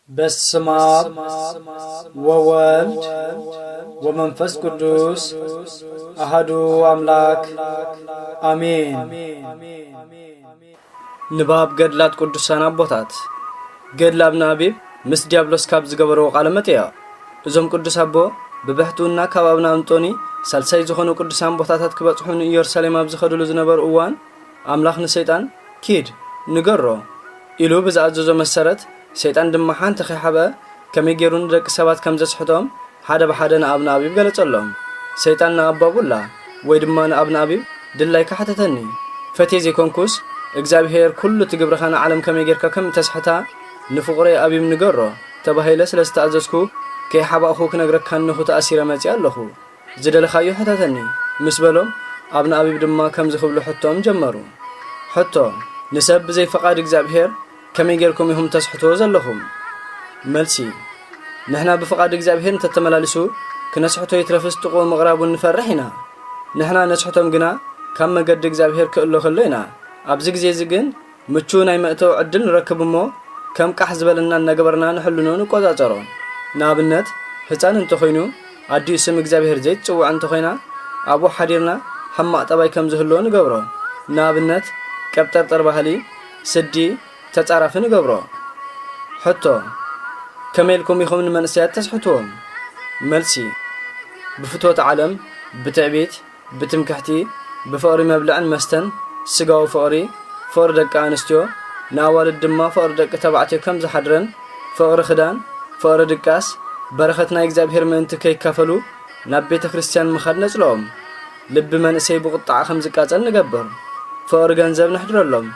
በስመ አብ ወወልድ ወመንፈስ ቅዱስ አሐዱ አምላክ አሜን። ንባብ ገድላት ቅዱሳን ኣቦታት። ገድሊ ኣብነ ኣቢብ ምስ ዲያብሎስ ካብ ዝገበርዎ ቃለ መጠይቕ። እዞም ቅዱስ ኣቦ ብብሕትውና ካብ ኣብነ ኣንጦኒ ሳልሳይ ዝኾኑ ቅዱሳን ቦታታት ክበጽሑ ንኢየሩሳሌም ኣብ ዝኸድሉ ዝነበሩ እዋን፣ ኣምላኽ ንሰይጣን፣ "ኪድ፣ ንገሮ" ኢሉ ብዝኣዘዞ መሰረት፣ ሰይጣን ድማ ሓንቲ ከይሓብአ ከመይ ገይሩ ንደቂ ሰባት ከም ዘስሕቶም ሓደ ብሓደ ንኣብነ ኣቢብ ገለጸሎም። ሰይጣን ንኣባ ቡላ ወይ ድማ ንኣብነ ኣቢብ፣ "ድላይካ ሕተተኒ፣ ፈትየ ዘይኮንኩስ፣ እግዚኣብሄር ኩሉ እቲ ግብርኻ ንዓለም ከመይ ጌርካ ከም እተስሕታ ንፍቑረይ ኣቢብ ንገሮ" ተባሂለ ስለ ዝተኣዘዝኩ፣ ከይሓባእኹ ክነግረካ እነኹ ተኣሲረ መጺኣ ኣለኹ። "ዝደለኻዮ ሕተተኒ" ምስ በሎም፣ ኣብነ ኣቢብ ድማ ከምዚ ክብሉ ሕቶኦም ጀመሩ። ሕቶ፣ ንሰብ ብዘይ ፈቓድ እግዚኣብሄር ከመይ ጌርኩም ኢኹም ተስሕትዎ ዘለኹም? መልሲ፣ ንሕና ብፍቓድ እግዚኣብሄር እንተተመላሊሱ ክነስሕቶ ይትረፍስ ጥቕኡ ምቕራቡ ንፈርሕ ኢና። ንሕና ነስሕቶም ግና ካብ መገዲ እግዚኣብሄር ክእሎ ከሎ ኢና። ኣብዚ ግዜ እዚ ግን ምቹው ናይ መእተዊ ዕድል ንረክብ እሞ፣ ከም ቃሕ ዝበለና እናገበርና ንሕልኖ ንቆጻጸሮ። ንኣብነት፣ ህጻን እንተኾይኑ፣ ኣዲኡ ስም እግዚኣብሄር ዘይትጽውዕ እንተኾይና፣ ኣብኡ ሓዲርና ሕማቕ ጠባይ ከም ዝህልዎ ንገብሮ። ንኣብነት፣ ቀብጠርጠር ባህሊ፣ ስዲ፣ ተጻራፊ ንገብሮ። ሕቶ፣ ከመይ ኢልኩም ኢኹም ንመንእሰያት ተስሕትዎም? መልሲ፣ ብፍትወት ዓለም፣ ብትዕቢት፣ ብትምክሕቲ፣ ብፍቕሪ መብልዕን መስተን፣ ስጋዊ ፍቕሪ፣ ፍቕሪ ደቂ ኣንስትዮ፣ ንኣዋልድ ድማ ፍቕሪ ደቂ ተባዕትዮ ከም ዝሓድረን፣ ፍቕሪ ክዳን፣ ፍቕሪ ድቃስ፣ በረኸት ናይ እግዚኣብሔር ምእንቲ ከይካፈሉ ናብ ቤተ ክርስቲያን ምኻድ ነጽልኦም። ልቢ መንእሰይ ብቁጥዓ ከም ዝቃጸል ንገብር። ፍቕሪ ገንዘብ ነሕድረሎም።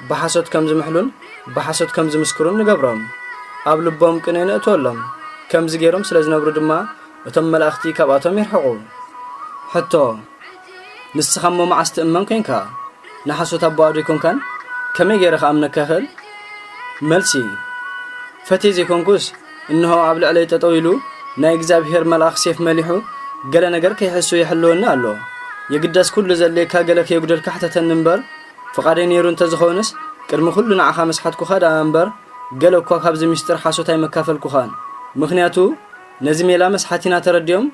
ብሓሶት ከም ዝምሕሉን ብሓሶት ከም ዝምስክሩን ንገብሮም። ኣብ ልቦም ቅንኢ ነእትወሎም። ከምዚ ገይሮም ስለ ዝነብሩ ድማ እቶም መላእኽቲ ካብኣቶም ይርሕቑ። ሕቶ፣ ንስኻ እሞ መዓስ ትእመን ኮንካ? ንሓሶት ኣቦኣ ዶ ኣይኮንካን? ከመይ ገይረ ክኣምነካ ይኽእል? መልሲ፣ ፈትየ ዘይኮንኩስ፣ እንሆ ኣብ ልዕለይ ጠጠው ኢሉ ናይ እግዚኣብሔር መልኣኽ ሴፍ መሊሑ ገለ ነገር ከይሕሱ ይሕልወኒ ኣሎ። የግዳስ ኩሉ ዘድልየካ ገለ ከየጉደልካ ሕተተኒ እምበር፣ ፍቓደይ ነይሩ እንተዝኸውንስ ቅድሚ ኩሉ ንዓኻ መስሓትኩኻ ደኣ እምበር፣ ገለ እኳ ካብዚ ምስጢር ሓሶት ኣይመካፈልኩኻን። ምኽንያቱ ነዚ ሜላ መስሓቲና ተረዲኦም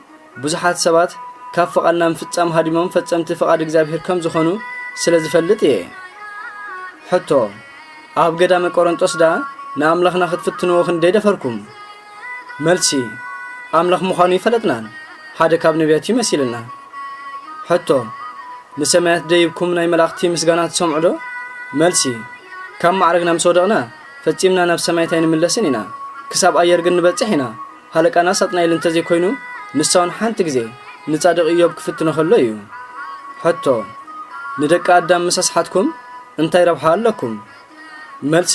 ብዙሓት ሰባት ካብ ፍቓድና ምፍጻም ሃዲሞም ፈጸምቲ ፍቓድ እግዚኣብሔር ከም ዝኾኑ ስለ ዝፈልጥ እየ። ሕቶ፣ ኣብ ገዳመ ቆሮንጦስ ደኣ ንኣምላኽና ክትፍትንዎ ክንደይ ደፈርኩም? መልሲ፣ ኣምላኽ ምዃኑ ይፈለጥናን ሓደ ካብ ነቢያት እዩ መሲልና። ሕቶ፣ ንሰማያት ደይብኩም ናይ መላእኽቲ ምስጋና ትሰምዑ ዶ? መልሲ፣ ካብ ማዕረግና ምስ ወደቕና ፈጺምና ናብ ሰማያት ኣይንምለስን ኢና። ክሳብ ኣየር ግን ንበጽሕ ኢና። ሃለቃና ሳጥናኤል እንተዘይኮይኑ፣ ንሳ እውን ሓንቲ ግዜ ንጻድቕ ኢዮብ ክፍትኖ ከሎ እዩ። ሕቶ፣ ንደቂ ኣዳም ምስ ኣስሓትኩም እንታይ ረብሓ ኣለኩም? መልሲ፣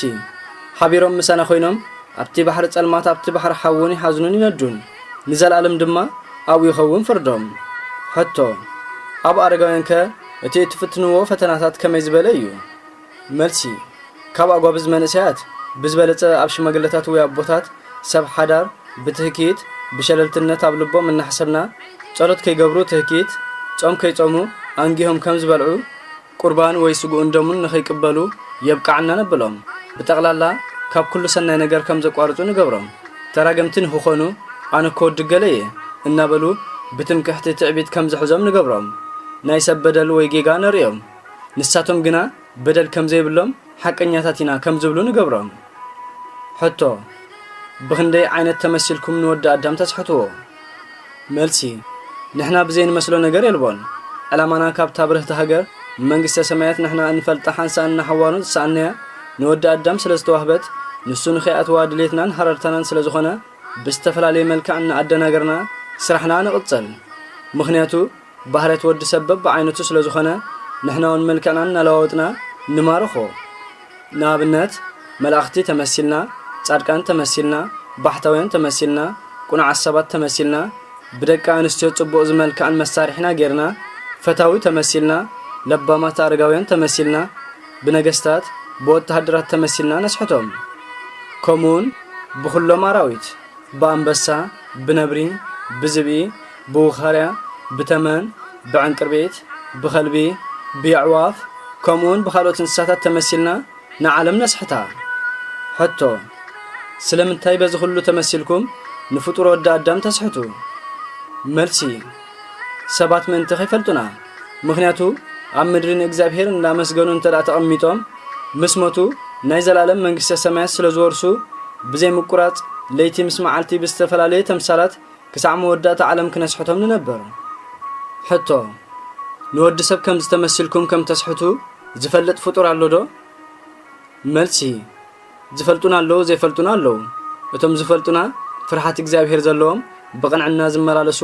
ሓቢሮም ምሳና ኮይኖም ኣብቲ ባሕሪ ጸልማት ኣብቲ ባሕሪ ሓውን ይሓዝኑን ይነዱን፣ ንዘለኣለም ድማ ኣብኡ ይኸውን ፍርዶም። ሕቶ፣ ኣብ ኣረጋውያንከ እቲ እትፍትንዎ ፈተናታት ከመይ ዝበለ እዩ? መልሲ፣ ካብ ኣጓብዝ መንእሰያት ብዝበለጸ ኣብ ሽማግለታት ወይ ኣቦታት ሰብ ሓዳር ብትህኪት ብሸለልትነት ኣብ ልቦም እናሕሰብና፣ ጸሎት ከይገብሩ ትህኪት፣ ጾም ከይጾሙ ኣንጊሆም ከም ዝበልዑ፣ ቁርባን ወይ ስግኡን ደሙን ንኸይቅበሉ የብቅዓና ነብሎም። ብጠቕላላ ካብ ኩሉ ሰናይ ነገር ከም ዘቋርጹ ንገብሮም። ተራገምቲ ንኽኾኑ፣ "ኣነ እኮ ወዲ ገለ እየ" እናበሉ ብትምክሕቲ ትዕቢት ከም ዝሕዞም ንገብሮም። ናይ ሰብ በደል ወይ ጌጋ ነርእዮም። ንሳቶም ግና በደል ከም ዘይብሎም ሓቀኛታት ኢና ከም ዝብሉ ንገብሮም። ሕቶ፣ ብኽንደይ ዓይነት ተመሲልኩም ንወዲ ኣዳም ተስሕትዎ? መልሲ፣ ንሕና ብዘይ ንመስሎ ነገር የልቦን። ዕላማና ካብታ ብርህቲ ሃገር መንግስተ ሰማያት ንሕና እንፈልጣ ሓንሳእን ንሓዋሩን ዝሰኣንናያ ንወዲ ኣዳም ስለ ዝተዋህበት፣ ንሱ ንኸይኣትዋ ድሌትናን ሃረርታናን ስለ ዝኾነ፣ ብዝተፈላለየ መልክዕ እናኣደናገርና ስራሕና ንቕጽል። ምኽንያቱ፣ ባህርያት ወዲ ሰብ በብዓይነቱ ስለ ዝኾነ፣ ንሕና እውን መልክዕና እናለዋወጥና ንማርኾ። ንኣብነት፣ መላእኽቲ ተመሲልና፣ ጻድቃን ተመሲልና፣ ባሕታውያን ተመሲልና፣ ቅኑዓት ሰባት ተመሲልና፣ ብደቂ ኣንስትዮ ጽቡቕ ዝመልክዐን መሳርሒና ጌርና፣ ፈታዊ ተመሲልና፣ ለባማት ኣረጋውያን ተመሲልና፣ ብነገስታት፣ ብወተሃደራት ተመሲልና ነስሕቶም። ከምኡውን ብኹሎም ኣራዊት፣ ብኣንበሳ፣ ብነብሪ፣ ብዝብኢ፣ ብውኻርያ፣ ብተመን፣ ብዕንቅርቢት፣ ብኸልቢ፣ ብየዕዋፍ፣ ከምኡውን ብኻልኦት እንስሳታት ተመሲልና ንዓለም ነስሕታ። ሕቶ፣ ስለምንታይ በዚ ኩሉ ተመሲልኩም ንፍጡር ወዲ ኣዳም ተስሕቱ? መልሲ፣ ሰባት ምእንቲ ከይፈልጡና። ምኽንያቱ ኣብ ምድሪ ንእግዚኣብሔር እንዳመስገኑ እንተ ደኣ ተቐሚጦም፣ ምስ ሞቱ ናይ ዘለኣለም መንግስተ ሰማያት ስለ ዝወርሱ፣ ብዘይ ምቁራጽ ለይቲ ምስ መዓልቲ ብዝተፈላለየ ተምሳላት ክሳዕ መወዳእታ ዓለም ክነስሕቶም ንነብር። ሕቶ፣ ንወዲ ሰብ ከም ዝተመሲልኩም ከም ተስሕቱ ዝፈልጥ ፍጡር ኣሎ ዶ? መልሲ፣ ዝፈልጡና ኣለዉ፣ ዘይፈልጡና ኣለዉ። እቶም ዝፈልጡና ፍርሃት እግዚኣብሔር ዘለዎም፣ ብቕንዕና ዝመላለሱ፣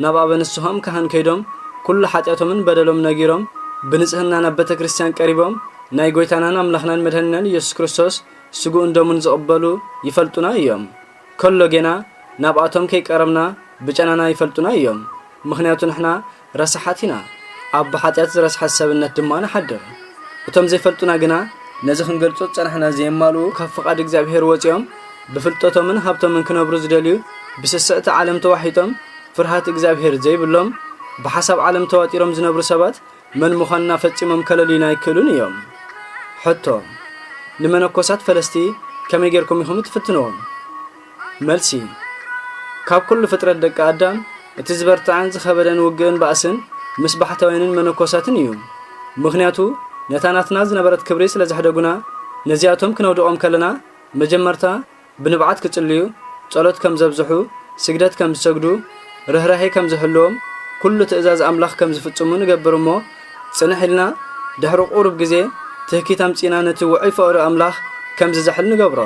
ናብ ኣበ ንስሆም ካህን ከይዶም፣ ኩሉ ሓጢኣቶምን በደሎም ነጊሮም፣ ብንጽህና ናብ ቤተ ክርስቲያን ቀሪቦም፣ ናይ ጐይታናን ኣምላኽናን መድኃኒናን ኢየሱስ ክርስቶስ ስግኡን ደሙን ዝቕበሉ ይፈልጡና እዮም። ከሎ ጌና ናብኣቶም ከይቀረብና ብጨናና ይፈልጡና እዮም። ምኽንያቱ ንሕና ረሳሓት ኢና፣ ኣብ ብሓጢኣት ዝረስሐ ሰብነት ድማ ንሓድር። እቶም ዘይፈልጡና ግና ነዚ ክንገልጾ ዝጸናሕና ዘየማልኡ፣ ካብ ፍቓድ እግዚኣብሔር ወጺኦም ብፍልጠቶምን ሃብቶምን ክነብሩ ዝደልዩ፣ ብስስዕቲ ዓለም ተዋሒጦም ፍርሃት እግዚኣብሔር ዘይብሎም፣ ብሓሳብ ዓለም ተዋጢሮም ዝነብሩ ሰባት መን ምዃንና ፈጺሞም ከለልዩና ኣይክእሉን እዮም። ሕቶ፣ ንመነኮሳት ፈለስቲ ከመይ ጌርኩም ኢኹም እትፍትንዎም? መልሲ፣ ካብ ኩሉ ፍጥረት ደቂ ኣዳም እቲ ዝበርትዐን ዝኸበደን ውግእን ባእስን ምስ ባሕታውያንን መነኮሳትን እዩ። ምኽንያቱ ነታ ናትና ዝነበረት ክብሪ ስለ ዘሕደጉና፣ ነዚኣቶም ክነውድቖም ከለና መጀመርታ ብንብዓት ክጽልዩ፣ ጸሎት ከም ዘብዝሑ፣ ስግደት ከም ዝሰግዱ፣ ርህራሄ ከም ዝህልዎም፣ ኩሉ ትእዛዝ ኣምላኽ ከም ዝፍጽሙ ንገብር እሞ፣ ጽንሕ ኢልና ድሕሪ ቁሩብ ግዜ ትህኪት ኣምጺእና ነቲ ውዑይ ፍቕሪ ኣምላኽ ከም ዝዘሕል ንገብሮ።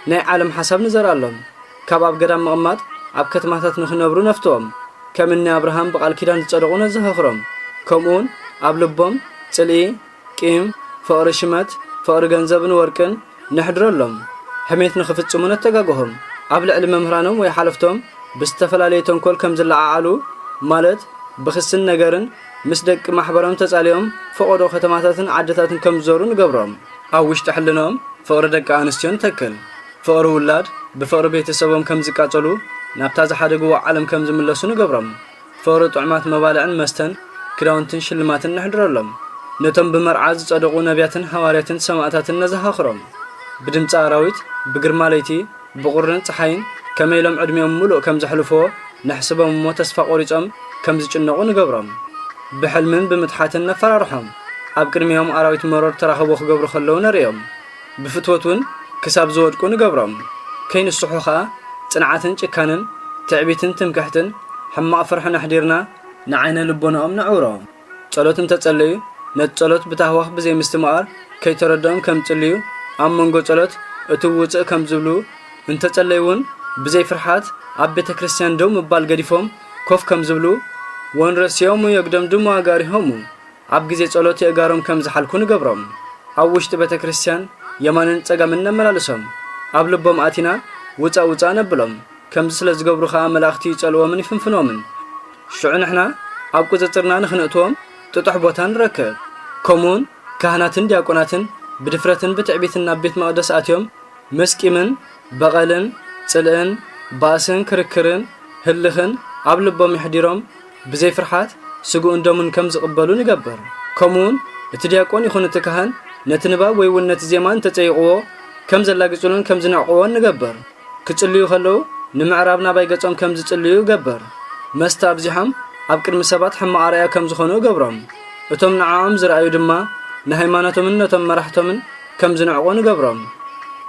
ናይ ዓለም ሓሳብ ንዘርኣሎም። ካብ ኣብ ገዳም ምቕማጥ ኣብ ከተማታት ንኽነብሩ ነፍትዎም። ከም እኒ ኣብርሃም ብቓል ኪዳን ዝጸደቑ ነዘኻኽሮም። ከምኡውን ኣብ ልቦም ጽልኢ፣ ቂም፣ ፍቕሪ ሽመት፣ ፍቕሪ ገንዘብን ወርቅን ነሕድረሎም። ሕሜት ንኽፍጽሙ ነተጋግሆም። ኣብ ልዕሊ መምህራኖም ወይ ሓለፍቶም ብዝተፈላለየ ተንኮል ከም ዝለዓዓሉ፣ ማለት ብኽስን ነገርን ምስ ደቂ ማሕበሮም ተጻሊኦም ፈቐዶ ከተማታትን ዓድታትን ከም ዝዞሩ ንገብሮም። ኣብ ውሽጢ ሕልንኦም ፍቕሪ ደቂ ኣንስትዮ ንተክል። ፍቕሪ ውላድ ብፍቕሪ ቤተሰቦም ከም ዝቃጸሉ፣ ናብታ ዝሓደግዎ ዓለም ከም ዝምለሱ ንገብሮም። ፍቕሪ ጥዑማት መባልዕን መስተን፣ ክዳውንትን ሽልማትን ነሕድረሎም። ነቶም ብመርዓ ዝጸደቑ ነቢያትን ሃዋርያትን ሰማእታትን ነዘኻኽሮም። ብድምጺ ኣራዊት፣ ብግርማ ለይቲ፣ ብቑርን ጸሓይን ከመይ ኢሎም ዕድሚኦም ምሉእ ከም ዘሕልፍዎ ነሕስቦም እሞ ተስፋ ቆሪጾም ከም ዝጭነቑ ንገብሮም። ብሕልምን ብምትሓትን ነፈራርሖም። ኣብ ቅድሚኦም ኣራዊት መሮር ተራኽቦ ክገብሩ ከለዉ ነርእዮም። ብፍትወት እውን ክሳብ ዝወድቁ ንገብሮም። ከይንስሑ ኸኣ ጽንዓትን ጭካንን፣ ትዕቢትን ትምክሕትን፣ ሕማቕ ፍርሕን ኣሕዲርና ንዓይነ ልቦናኦም ነዕውሮ። ጸሎት እንተጸለዩ፣ ነቲ ጸሎት ብታህዋኽ ብዘይምስትምቓር ከይተረድኦም ከም ዝጽልዩ፣ ኣብ መንጎ ጸሎት እትው ውጽእ ከም ዝብሉ፣ እንተጸለዩ እውን ብዘይ ፍርሓት ኣብ ቤተ ክርስቲያን ደው ምባል ገዲፎም ኮፍ ከም ዝብሉ፣ ወንረስዮሙ የግደምድሙ ኣጋሪሆሙ፣ ኣብ ግዜ ጸሎት የእጋሮም ከም ዝሓልኩ ንገብሮም። ኣብ ውሽጢ ቤተ ክርስቲያን የማንን ጸጋምን ነመላልሶም። ኣብ ልቦም ኣቲና ውጻእ ውጻእ ነብሎም። ከምዚ ስለ ዝገብሩ ኸኣ መላእኽቲ ይጸልዎምን ይፍንፍኖምን። ሽዑ ንሕና ኣብ ቁጽጽርና ንኽንእትዎም ጥጡሕ ቦታ ንረክብ። ከምኡውን ካህናትን ዲያቆናትን ብድፍረትን ብትዕቢትን ናብ ቤት መቕደስ ኣትዮም ምስ ቂምን በቐልን ጽልእን ባእስን ክርክርን ህልኽን ኣብ ልቦም የሕዲሮም ብዘይ ፍርሓት ስግኡን ደሙን ከም ዝቕበሉ ንገብር። ከምኡውን እቲ ዲያቆን ይኹን እቲ ካህን ነቲ ንባብ ወይ እውን ነቲ ዜማ እንተጸይቕዎ ከም ዘላግጹሉን ከም ዝንዕቕዎን ንገብር። ክጽልዩ ከለዉ ንምዕራብ ናባይ ገጾም ከም ዝጽልዩ ገብር። መስተ ኣብዚሖም ኣብ ቅድሚ ሰባት ሕማቕ ኣርኣያ ከም ዝኾኑ እገብሮም። እቶም ንዕኦም ዝረኣዩ ድማ ንሃይማኖቶምን ነቶም መራሕቶምን ከም ዝንዕቑ ንገብሮም።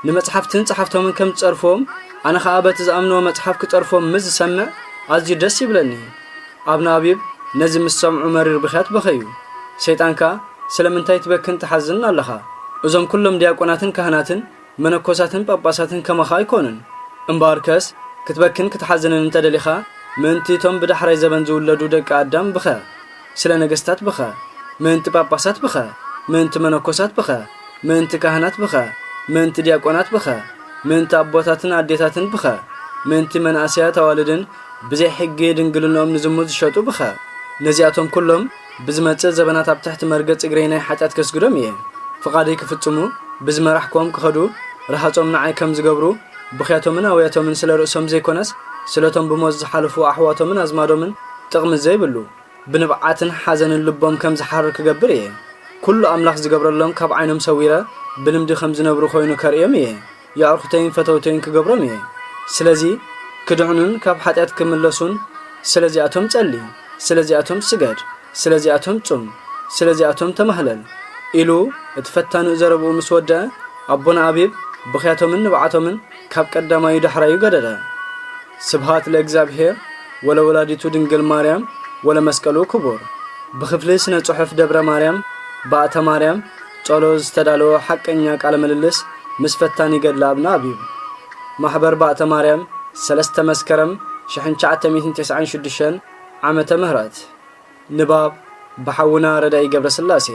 ንመጽሓፍትን ጸሓፍቶምን ከም ዝጸርፍዎም፣ ኣነ ኸኣ በቲ ዝኣምንዎ መጽሓፍ ክጸርፍዎም ምስ ዝሰምዕ ኣዝዩ ደስ ይብለኒ። ኣብነ ኣቢብ ነዚ ምስ ሰምዑ መሪር ብኽያት በኸዩ። ሰይጣን ከኣ ስለምንታይ ትበክን ትሓዝንን ኣለኻ? እዞም ኩሎም ዲያቆናትን ካህናትን መነኮሳትን ጳጳሳትን ከማኻ ኣይኮኑን። እምበኣርከስ ክትበክን ክትሓዝንን እንተ ደሊኻ፣ ምእንቲ እቶም ብዳሕራይ ዘበን ዝውለዱ ደቂ ኣዳም ብኸ። ስለ ነገስታት ብኸ። ምእንቲ ጳጳሳት ብኸ። ምእንቲ መነኮሳት ብኸ። ምእንቲ ካህናት ብኸ። ምእንቲ ዲያቆናት ብኸ። ምእንቲ ኣቦታትን ኣዴታትን ብኸ። ምእንቲ መናእሰያት ኣዋልድን ብዘይ ሕጊ ድንግልንኦም ንዝሙት ዝሸጡ ብኸ። ነዚኣቶም ኩሎም ብዝመጽእ ዘበናት ኣብ ትሕቲ መርገጽ እግረይ ናይ ሓጢኣት ከስግዶም እየ። ፍቓደይ ክፍጽሙ፣ ብዝመራሕክዎም ክኸዱ፣ ረሃጾም ንዓይ ከም ዝገብሩ፣ ብኽያቶምን ኣውያቶምን ስለ ርእሶም ዘይኮነስ፣ ስለቶም ብሞት ዝሓለፉ ኣሕዋቶምን ኣዝማዶምን ጥቕሚ ዘይብሉ፣ ብንብዓትን ሓዘንን ልቦም ከም ዝሓርር ክገብር እየ። ኩሉ ኣምላኽ ዝገብረሎም ካብ ዓይኖም ሰዊረ ብልምዲ ከም ዝነብሩ ኮይኑ ከርእዮም እየ። የዕርኹተይን ፈተውተይን ክገብሮም እየ። ስለዚ ክድሕኑን ካብ ሓጢኣት ክምለሱን፣ ስለዚኣቶም ጸሊ፣ ስለዚኣቶም ስገድ፣ ስለዚኣቶም ጹም፣ ስለዚኣቶም ተማህለል ኢሉ እቲ ፈታኑ ዘረብኡ ምስ ወደአ፣ ኣቦና ኣቢብ ብኽያቶምን ንብዓቶምን ካብ ቀዳማዩ ዳሕራዩ ገደደ። ስብሃት ለእግዚኣብሔር ወለወላዲቱ ድንግል ማርያም ወለመስቀሉ ክቡር። ብክፍሊ ስነ ጽሑፍ ደብረ ማርያም ባእተ ማርያም ጸሎ ዝተዳለወ ሓቀኛ ቃለ ምልልስ ምስ ፈታኒ ገድለ ኣብነ ኣቢብ። ማሕበር ባእተ ማርያም፣ ሰለስተ መስከረም ሽሕን ትሽዓተ ሚእትን ተስዓን ሽዱሽተን ዓመተ ምህረት። ንባብ ብሓውና ረዳኢ ገብረስላሴ።